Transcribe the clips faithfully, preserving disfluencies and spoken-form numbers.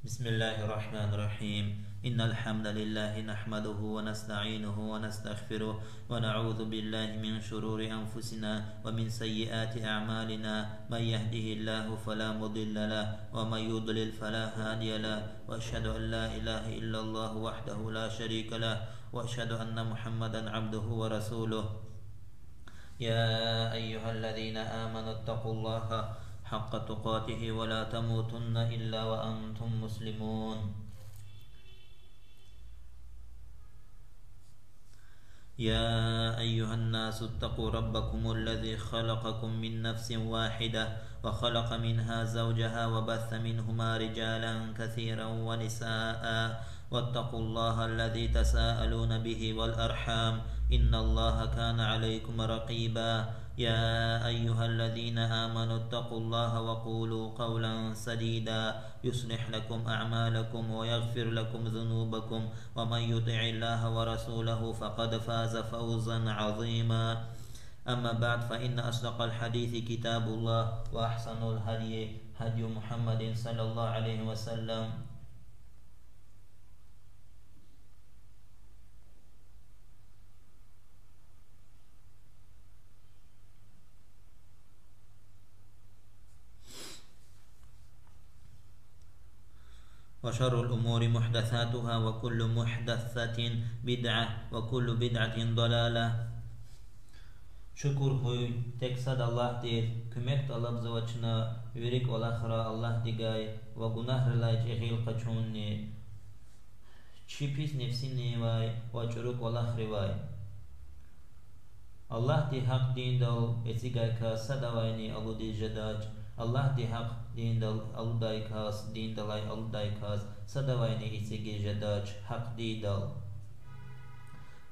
بسم الله الرحمن الرحيم. إن الحمد لله نحمده ونستعينه ونستغفره ونعوذ بالله من شرور أنفسنا ومن سيئات أعمالنا. من يهده الله فلا مضل له ومن يضلل فلا هادي له. وأشهد أن لا إله إلا الله وحده لا شريك له وأشهد أن محمدا عبده ورسوله. يا أيها الذين آمنوا اتقوا الله حق تقاته ولا تموتن إلا وأنتم مسلمون. يا أيها الناس اتقوا ربكم الذي خلقكم من نفس واحدة وخلق منها زوجها وبث منهما رجالا كثيرا ونساء واتقوا الله الذي تساءلون به والأرحام إن الله كان عليكم رقيبا. يا أيها الذين آمنوا اتقوا الله وقولوا قولا سديدا يصلح لكم أعمالكم ويغفر لكم ذنوبكم ومن يطع الله ورسوله فقد فاز فوزا عظيما. أما بعد، فإن أصدق الحديث كتاب الله، وأحسن الهدي هدي محمد صلى الله عليه وسلم، وشر الأمور محدثاتها، وكل محدثة بدعة، وكل بدعة ضلالة. Шукур хьуй тек сад Аллагьдиз, куьмек тӀалабзава чна вири кӀвалахра Аллагьдивай ва гунагьрилай чи гъил къачунни, чи пис нефсинивай ва чӀуру кӀвалахривай. Аллагьди гьахъ диндал эцигай кас садавайни алудиз жедач, Аллагьди гьахъ диндал алудай кас, диндалай алудай кас садавайни эцигиз жедач гьахъ диндал.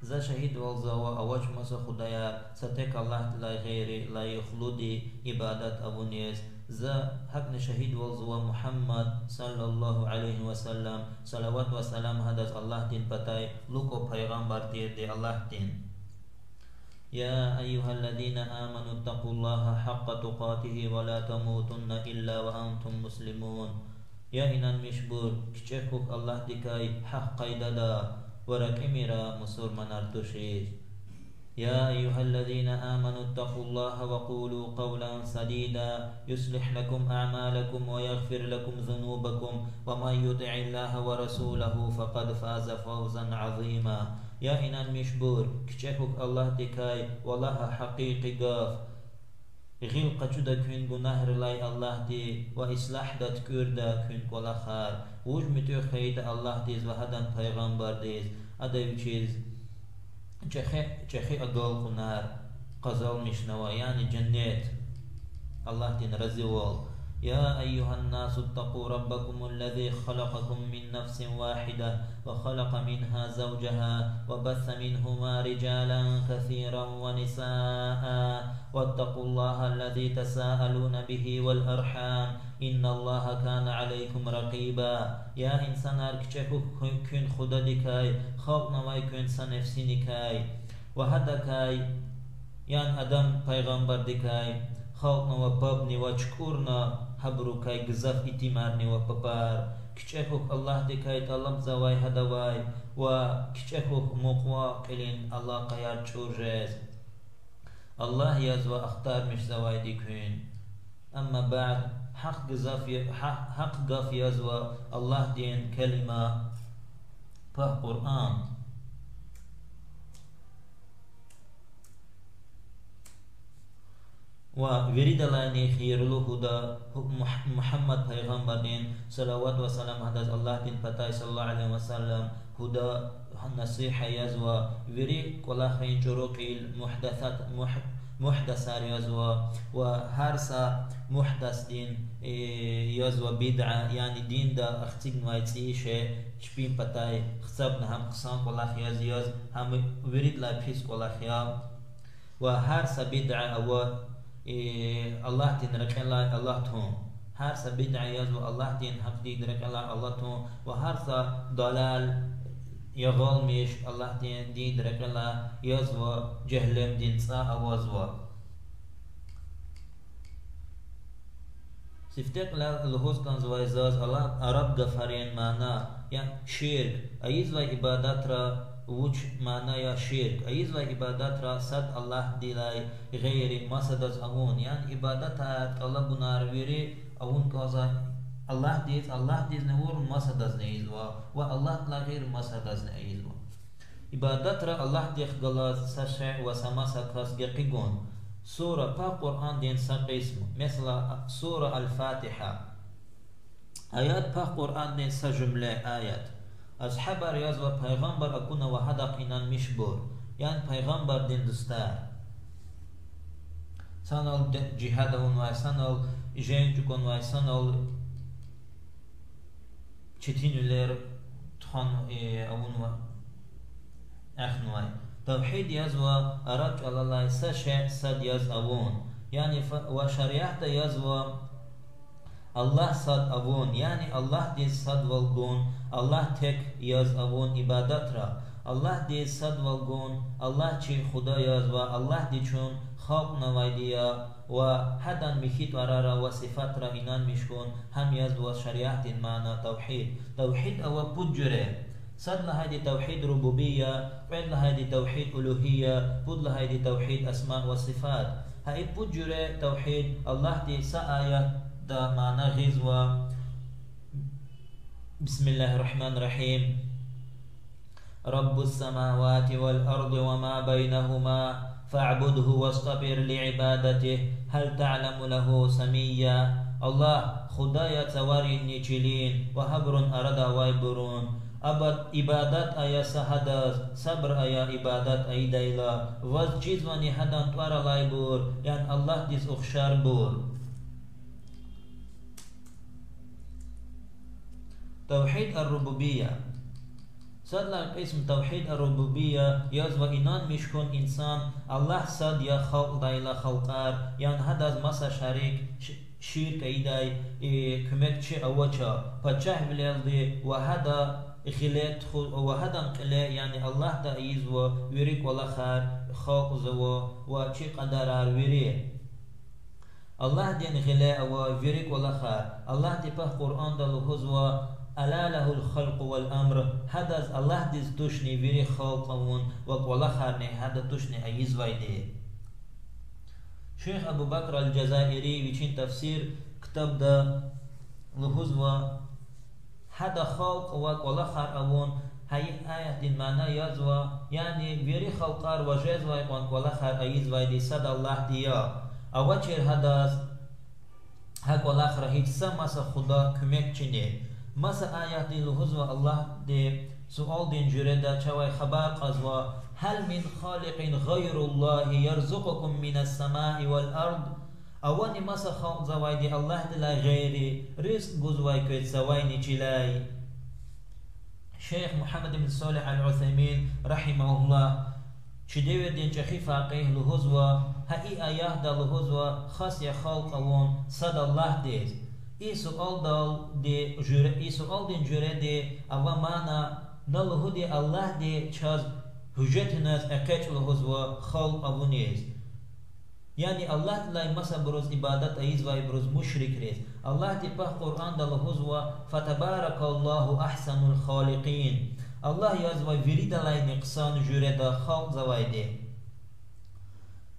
За шагьидвалзава, авач маса худаяр, са тек Аллагьдилай гъейри лайихлуди ибадат авуниз. За гьакӀни шагьидвалзава Мугьаммад صلى الله عليه وسلم, салават ва салам гьадаз Аллагьдин патай, лукӀ ва пайгъамбар тирди Аллагьдин. يا أيها الذين آمنوا اتقوا الله حق تقاته ولا تموتن إلا وأنتم مسلمون. Я инанмишбур, кичӀе хьухь Аллагьдикай гьахъ къайдада ва рекьимир мусурманар тушиз. يا أيها الذين آمنوا اتقوا الله وقولوا قولا سديدا يصلح لكم أعمالكم ويغفر لكم ذنوبكم ومن يطع الله ورسوله فقد فاز فوزا عظيما. Я инанмишбур, кичӀе хьухь Аллагьдикай ва лагь гьакъикъи гаф. Гъил къачуда куьн гунагьрилай Аллагьди ва ислагьда, туькӀуьрда куьн кӀвалахар. Вуж муьтӀуьгъ хьайитӀа Аллагьдиз ва гьадан пайгъамбардиз, ада вичиз чӀехи, чӀехи агалкьунар къазанмишнава, яни женнет. Аллагьдин разивал. يا أيها الناس اتقوا ربكم الذي خلقكم من نفس واحدة وخلق منها زوجها وبث منهما رجالا كثيرا ونساء واتقوا الله الذي تساءلون به والأرحام إن الله كان عليكم رقيبا. Я инсанар, кичӀе хьухь куьн Худадикай, халкьнавай куьн са нефсиникай ва гьадакай, яни Адам пайгъамбардикай, халкьнава пабни ва чукӀурна гьабурукай гзаф итимарни ва папар. КичӀе хьухь Аллагьдикай, тӀалабзавай гьадавай, ва кичӀе хьухь мукьва кьилин алакъаяр чӀур жез. Аллагь язва ахтармишзавайди куьн. أما بعد, гьахъ гзаф я-, гьа-, гьахъ гаф язва Аллагьдин келима, пак Къуръан. Ва виридалайни хийирлу гьуда, Мугь-, Мугьаммад пайгъамбардин, салават ва салам гьадаз Аллагьдин патай, صلى الله عليه وسلم, гьуда, насигьат язва, вири кӀвалахрин чӀуру кьил, мугьдасат, мугь-, мугьдасар язва, ва гьар са мугьдасдин, э, язва бидъа, яни динда эцигнавай цӀийи шей, чпин патай гьисабна гьам хъсан кӀвалах яз, яз, гьам виридалай пис кӀвалах я. Ва гьар са бидъа ава, э, Аллагьдин рекьелай алатун. Гьар са бидъа язва Аллагьдин гьахъ диндин рекьелай алатун, ва гьар са далал, ягъалмиш, Аллагьдин диндин рекьелай язва, жегьлемдин цӀа авазва. Сифте кьилел лугьуз кӀанзавай заз ала-, араб гафарин мана, я ширк, ийизвай ибадатра, вуч мана я ширк, ийизвай ибадатра сад Аллагьдилай гъейри масадаз авун, яни ибадатар, тӀалабунар вири авун кӀанзава Аллагьдиз, Аллагьдизни авур масадазни ийизва, ва Аллагьдилай гъейри масадазни ийизва. Ибадатра Аллагьдихъ галаз са шей ва са маса кас гекъигун. Сура, пак Къуръандин са кьисм, месела, сура Аль-Фатигьа. Аят, пак Къуръандин са жуьмле, аят. Асгьабар язва пайгъамбар акуна ва гьадахъ инанмишбур, яни пайгъамбардин дустар. Санал де-, жигьад авунвай, санал женг чӀугунвай, санал четинвилер тухун, э, авунва, эхнавай. Тавгьид язва араб чӀалалай са шей сад яз авун. Яни фа-, ва шариатда язва Аллагь сад авун, яни Аллагьдиз садвал гун, Аллагь тек яз авун ибадатра. Аллагьдиз садвал гун, Аллагь чи Худа яз ва Аллагьди чун халкьнавайди я, ва гьадан михьи тӀварара ва сифатра инанмиш хьун, гьам язва шариатдин мана тавгьид. Тавгьид ава пуд жуьре. Сад лагьайди тавгьид рубубия, кьвед лагьайди тавгьид улугьия, пуд лагьайди тавгьид асма ва сифат. Гьа и пуд жуьре тавгьид Аллагьди са аятда мана гъизва. بسم الله الرحمن الرحيم. رب السماوات والأرض وما بينهما فاعبده واصطبر لعبادته هل تعلم له سميا. Аллагь, Худа я цаваринни чилин ва гьабурун арада авайбурун. Абад ибадат ая са гьадаз, сабур ая ибадат ийидайла, ваз чизвани гьадан тӀвар алайбур, яни Аллагьдиз ухшарбур. Тавгьид ар-рубубия. Сад лагьай кьисм тавгьид ар-рубубия язва инанмиш хьун инсан Аллагь сад я халкьдайла халкьар, яни гьадаз маса шарик, ш-, ширк ийидай, э, куьмекчи авач, пачагьвилелди ва гьада гъиле туху-, ва гьадан кьиле, яни Аллагьда ийизва вири кӀвалахар, халкьзава ва чи кьадарар вири. Аллагьдин гъиле ава вири кӀвалахар. Аллагьди пак Къуръанда лугьузва: ألا له الخلق والأمر, гьадаз, Аллагьдиз тушни вири халкь авун ва кӀвалахарни гьада тушни ийизвайди. Шейх Абу Бакр аль-Жазаири вичин тафсир ктабда лугьузва: гьада халкь ва кӀвалахар авун, гьа и аятдин мана язва, яни вири халкьар ва жезвай кьван кӀвалахар ийизвайди сад Аллагьди я. Авачир гьадаз гьа кӀвалахра гьич са маса худа, куьмекчини. Маса аятдин лугьузва Аллагьди, суалдин жуьреда чавай хабар кьазва: هل من خالق غير الله يرزقكم من السماء والأرض؟ Авани маса халкьзавайди Аллагьдилай гъейри, ризкь гузвай квез цавайни чилай? Шейх Мугьаммад ибн Салигь аль-Усаймин, рахимагьуллагь, чи девирдин чӀехи факъигь, лугьузва: гьа и аятда лугьузва хас я халкь авун сад Аллагьдиз. И суалдалди жуьре-, и суалдин жуьреди ава мана: на лугьуди Аллагьди чаз гьуьжетуназ экъечӀ лугьузва халкь авуниз. Яни Аллагьдилай масабуруз ибадат ийизвайбуруз, мушрикриз. Аллагьди пак Къуръанда лугьузва: فتبارك الله أحسن الخالقين. Аллагь язва виридалайни хъсан жуьреда халкьзавайди.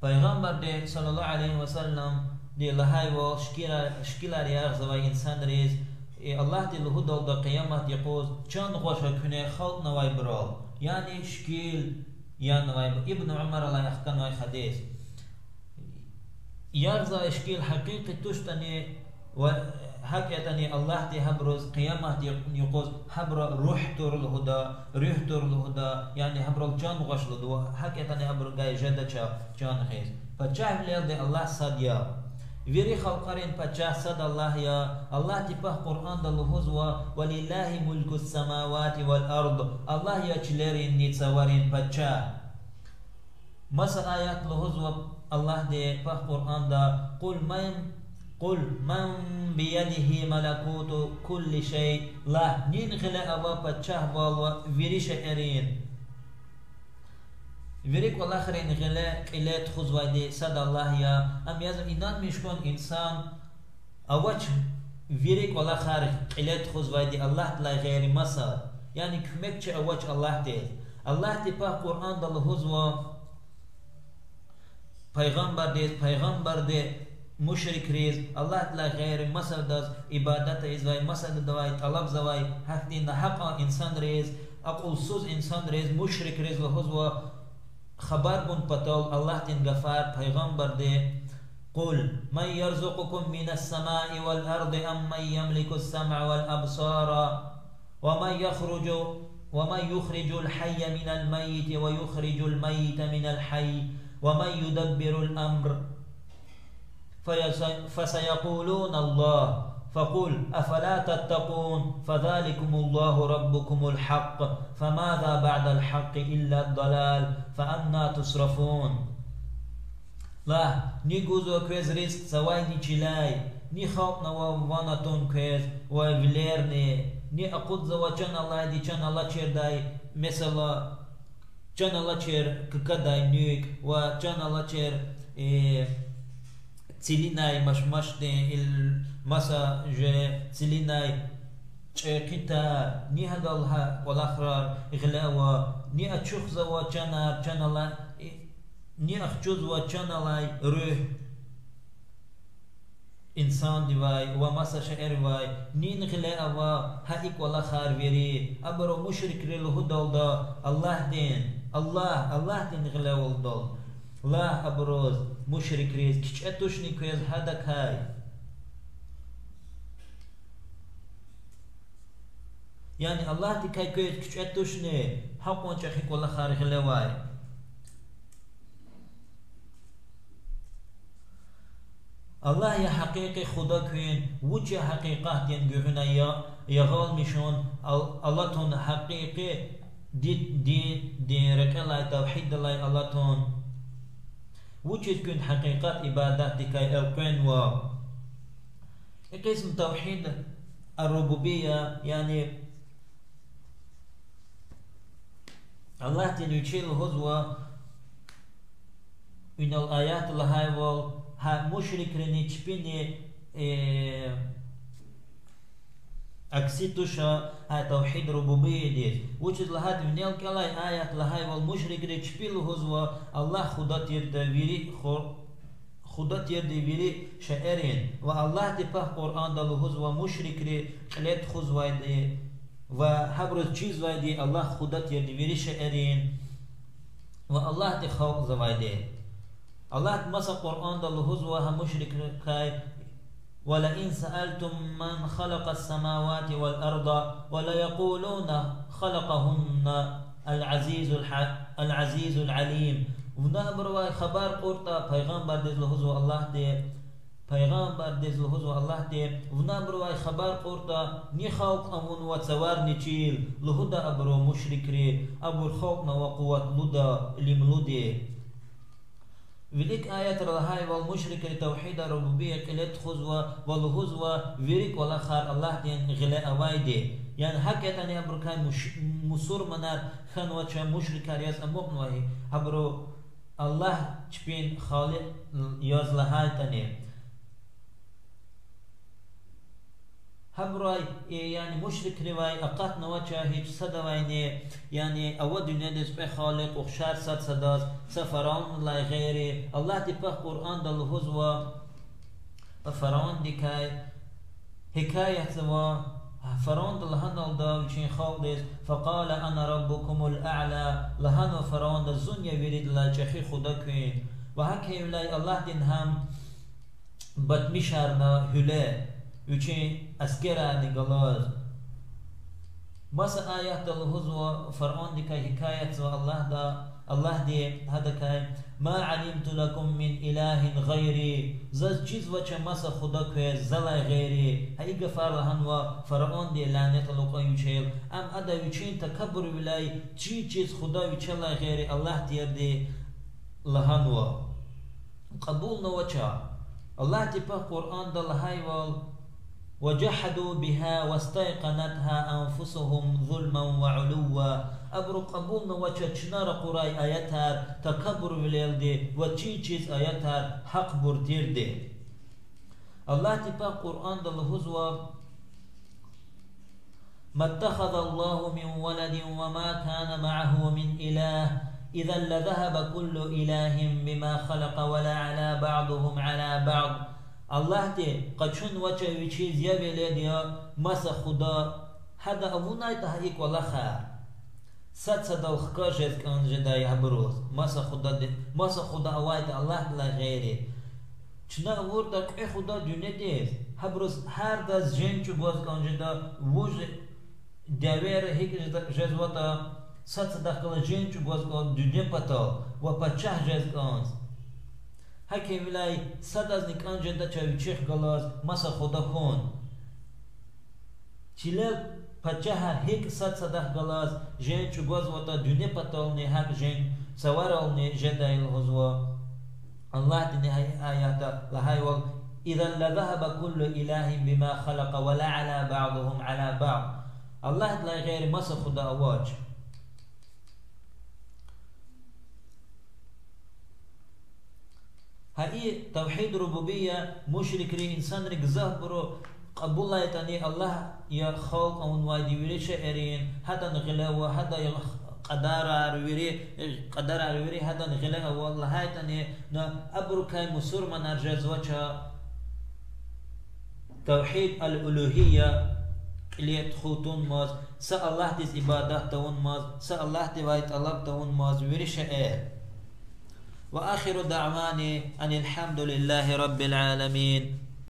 Пайгъамбарди صلى الله عليه وسلمди лагьайвал, шикила-, шикилар ягъзавай инсанриз, э, Аллагьди лугьудалда къиямат юкъуз: чан гъваш куьне халкьнавайбурал, яни шикил янавайбур. Ибн Умаралай ахканвай гьадис. Ягъзавай шикил гьакъикъи туштӀани ва гьакӀ ятӀани, Аллагьди гьабуруз къиямат юкъуз гьабурал руьгь тур лугьуда, руьгь тур лугьуда, яни гьабурал чан гъваш лугьуда, гьакӀ ятӀани абур гайи жедач чан гъиз. Пачагьвилелди Аллагь сад я. Вири халкьарин пачагь сад Аллагь я. Аллагьди пак Къуръанда лугьузва: ولله ملك السماوات والأرض. Аллагь я чилеринни цаварин пачагь. Маса аят лугьузва Аллагьди пак Къуръанда: قل من، قل من بيده ملكوت كل شيء. Лагь, нин гъиле ава пачагьвал вири шейэрин. Вири кӀвалахрин гъиле, кьиле тухузвайди сад Аллагь я. Ам язва инанмиш хьун инсан авач вири кӀвалахар кьиле тухузвайди Аллагьдилай гъейри маса, яни куьмекчи авач Аллагьдиз. Аллагьди пак Къуръанда лугьузва, пайгъамбардиз, пайгъамбарди мушрикриз, Аллагьдилай гъейри масадаз ибадат ийизвай, масадавай тӀалабзавай, гьахьтин нагьакьан инсанриз, акьулсуз инсанриз, мушрикриз лугьузва, хабар гун патал Аллагьдин гафар пайгъамбарди: قل من يرزقكم من السماء والأرض أمن يملك السمع والأبصار ومن يخرج ومن يخرج الحي من الميت ويخرج الميت من الحي ومن يدبر الأمر فيس- فسيقولون الله فقل أفلا تتقون فذلكم الله ربكم الحق فماذا بعد الحق إلا الضلال فأنى تصرفون. Лагь, ни гузва квез ризкь цавайни чилай, ни халкьнава ван атун квез ва вилерни, ни акъудзава чан алайди чан алачирдай, месела, чан алачир какадай нуькӀ ва чан алачир, э, цилинай машмашдин, ил маса жуьре цилинай чӀехи тар, ни гьадал гьа кӀвалахрар гъиле ава, ни ачухзава чанар, чан ала-, э, ни ахчузва чан алай руьгь инсандивай ва маса шейэривай, нин гъиле ава гьа и кӀвалахар вири? Абуру мушрикри лугьудалда Аллагьдин, Аллагь, Аллагьдин гъиле авалдал. Лагь абуруз, мушрикриз, кичӀе тушни квез гьадакай? Яни Аллагьдикай квез кичӀе тушни гьакьван чӀехи кӀвалахар гъиле авай? Аллагь я гьакъикъи Худа куьн, вуч я гьакъикъатдин гуьгъуьна я-, ягъалмишун ал-, алатун, гьакъикъи ди-, диндин рекьелай, тавгьиддалай алатун? Вучиз куьн гьакъикъат ибадатдикай элкъвенва? И къисм тавгьид ар-рубубия, яни Аллагьдин вичи лугьузва, инал аят лагьайвал, гьа мушрикрини чпини, э, акси туш, гьа тавгьид рубубиядиз. Вучиз лагьайтӀа винел кӀелай аят лагьайвал, мушрикри чпи лугьузва Аллагь Худа тирди вири ху-, Худа тирди вири шейэрин, ва Аллагьди пак Къуръанда лугьузва мушрикри кьиле тухузвайди ва гьабуруз чизвайди Аллагь Худа тирди вири шейэрин ва Аллагьди халкьзавайди. Аллагьди маса Къуръанда лугьузва гьа мушрикрикай: ولئن سألتهم من خلق السماوات والأرض ليقولن خلقهن العزيز الح-، العزيز العليم. Вуна абурувай хабар кьуртӀа, пайгъамбардиз лугьузва Аллагьди, пайгъамбардиз лугьузва Аллагьди, вуна абурувай хабар кьуртӀа, ни халкь авунва цаварни чил, лугьуда абуру мушрикри, абур халкьнава къуватлуда, илимлуди. Вилик аятра лагьайвал, мушрикри тавгьид ар-рубубия кьиле тухузва ва лугьузва вири кӀвалахар Аллагьдин гъиле авайди. Яни гьакӀ ятӀани абурукай муш-, мусурманар хьанвач, мушрикар яз амукьнавай, гьабуру Аллагь чпин Халикь яз лагьайтӀани. Гьабурай, э, яни мушрикривай акъатнавач гьич садавайни, яни ава дуьньядиз кьве халикь ухшар сад садаз, са фараондилай гъейри. Аллагьди пак Къуръанда лугьузва, фараондикай гьикаятзава, фараонда лагьаналда вичин халкьдиз: فقال أنا ربكم الأعلى, лагьанва фараонда: зун я виридалай чӀехи Худа куьн. Ва гьакӀ хьайивиляй Аллагьдин гьам батмишарна гьуьле, вичин аскерарни галаз. Маса аятда лугьузва, фараондикай гьикаятзава Аллагьда, Аллагьди гьадакай: ما علمت لكم من إله غيري, заз чизвач маса Худа квез залай гъейри. Гьа и гафар лагьанва фараонди, лянет алукьун вичел, ам ада вичин такабурвиляй чи чиз Худа вичелай гъейри Аллагь тирди лагьанва. Кьабулнавач. Аллагьди пак Къуръанда лагьайвал: وجحدوا بها واستيقنتها أنفسهم ظلما وعلوا. Абуру кьабулнавач чна ракъурай аятар такабурвилелди ва чи чиз аятар гьахъбур тирди. Аллагьди пак Къуръанда лугьузва: ما اتخذ الله من ولد وما كان معه من إله إذا لذهب كل إله بما خلق ولعلا بعضهم على بعض. Аллагьди къачунвач вичиз я велед, я маса худа, гьада авунайтӀа гьа и кӀвалахар. Сад садал хкаж жез кӀан жедай гьабуруз, маса худа, маса худа авайтӀа Аллагьдилай гъейри. Чна авуртӀа кьве худа дуьнедиз, гьабуруз гьардаз женг чӀугваз кӀан жеда, вуж дявера гьикӀ жез-, жезватӀа, сад садахъ галаз женг чӀугваз кӀан дуьне патал ва пачагь жез кӀанз. ГьакӀ хьайивиляй садазни кӀан жедач вичихъ галаз маса худа хьун. Чилел пачагьар гьикӀ сад садахъ галаз женг чӀугвазватӀа, дуьне патални гьакӀ женг цаварални жедай лугьузва. Аллагьдини гьа и аятда лагьайвал: إذا لذهب كل إله بما خلق ولعلا بعضهم على بعض. Аллагьдилай гъейри маса худа авач. Гьа и тавгьид рубубия мушрикри, инсанри гзафбуру кьабулайтӀани, Аллагь я халкь авунвайди вири шейэрин, гьадан гъиле ава, гьадан кьадарар вири, кьадарар вири гьадан гъиле ава лагьайтӀани, на абурукай мусурманар жезвач. Тавгьид аль-улугьия кьиле тухун тавунмаз, са Аллагьдиз ибадат тавунмаз, са Аллагьдивай тӀалаб тавунмаз вири шейэр. وآخر دعوانا أن الحمد لله رب العالمين.